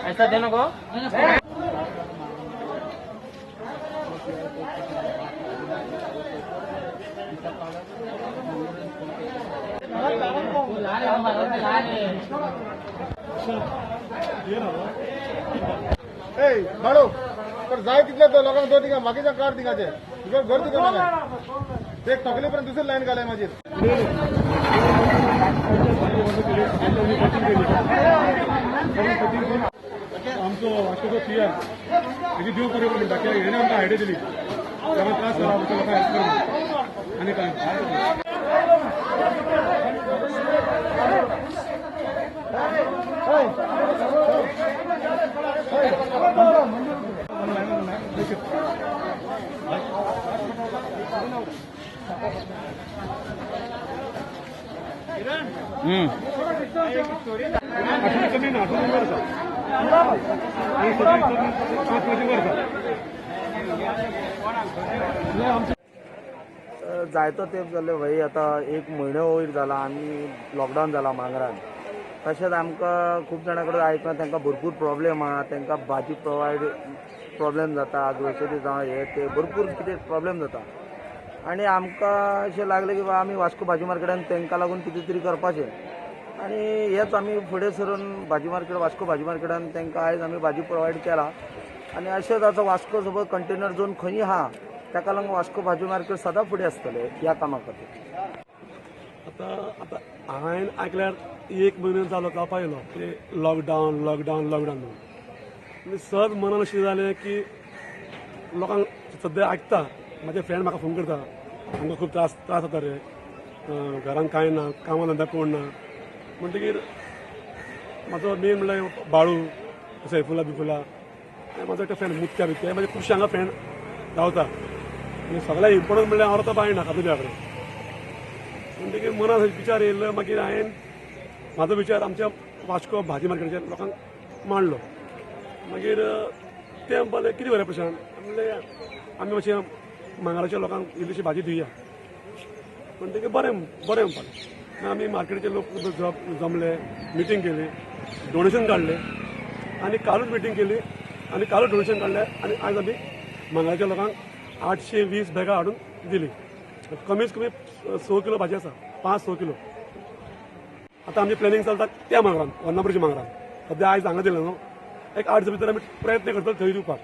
ऐसा देना को. ए बाळू, तर जाय तितले तो लोकांक दो थिंगा, बाकीच्या काड थिंगाचे. तुझं घर तुका नाही ते तकले पर्यंत दुसरी लायन घालाय मागीर. आमचो वास्कोचो पी आर हेजी देव बरें करूं म्हणटा, कित्याक हेणें आमकां आयडिया दिली. लोकांक त्रास जाला, आमच्या लोकांक हेल्प कर म्हणून. आनी काय? आठवडी कमी ना, आठवडी वर आसा आनी सगळी 5 वरची वर आसा. जायतो तेंप जाले भाई, आतां एक म्हयनो वयर जाला आनी लॉकडावन जाला मांगरान. तशेंच आमकां खूब जाणां कडेन आयकलां, तांकां भरपूर प्रॉब्लेम आहा, तांकां भाजी प्रोवायड प्रॉब्लेम जाता, ग्रोसरी जावं हे ते भरपूर कितें प्रॉब्लेम जाता. आनी आमकां अशें लागलें की बाबा आमी वास्को भाजी मार्केटान तांकां लागून कितें तरी करपाचें. आनी हेच आमी फुडें सरून भाजी मार्केट, वास्को भाजी मार्केटान तांकां आयज आमी भाजी प्रोवायड केला. आनी अशेंच आतां वास्को सोबत कंटेनर झोन खंयी आहा, ताका लागून वास्को भाजी मार्केट सदां फुडें आसतलें ह्या कामा खातीर. आतां आतां हांवें आयकल्यार एक म्हयनो जालो, जावपा येयलो की लॉकडावन, लॉकडावन, लॉकडावन म्हणून. आनी सहज मनान अशें जालें की लोकांक सद्या आयकता, म्हाजे फ्रेंड म्हाका फोन करता, आमकां खूब त्रास त्रास जाता रे, घरान कांय ना, कामां धंदा कोण ना. म्हणटकीर म्हाजो मेन म्हणल्यार बाळू, सैफुला बिफुला, म्हाजो एकटो फ्रेंड मुत्या बित्या, म्हाजे खुबशे हांगा फ्रेंड रावता. आनी सगळ्याक इम्पोर्टंट म्हणल्यार हांव रावता बायणा कादुल्या कडेन. म्हणटकीर मनात विचार येयलो, मागीर हांवें म्हाजो विचार आमच्या वास्को भाजी मार्केटाच्या लोकांक मांडलो. मागीर ते म्हणपाक लागले, कितें बरें प्रशांत, म्हणलें आमी मातशें मांगराच्या लोकांक इल्लीशी भाजी दिवया. म्हणटकीर बरें बरें म्हणपाक लागले. आमी मार्केटीचे लोक जमले, मिटींग केली, डोनेशन काडलें आनी कालूच मिटींग केली आनी कालूच डोनेशन काडलें. आनी आयज आमी मांगराच्या लोकांक 820 बॅगां हाडून दिली. कमीत कमी 6 किलो भाजी आसा, 5-6 किलो. आतां आमची प्लॅनिंग चलता त्या मांगरान, वर्णापुरच्या मांगरान. सद्या आयज हांगा दिलें न्हू, एक 8 दिसा भितर आमी प्रयत्न करतले थंय दिवपाक.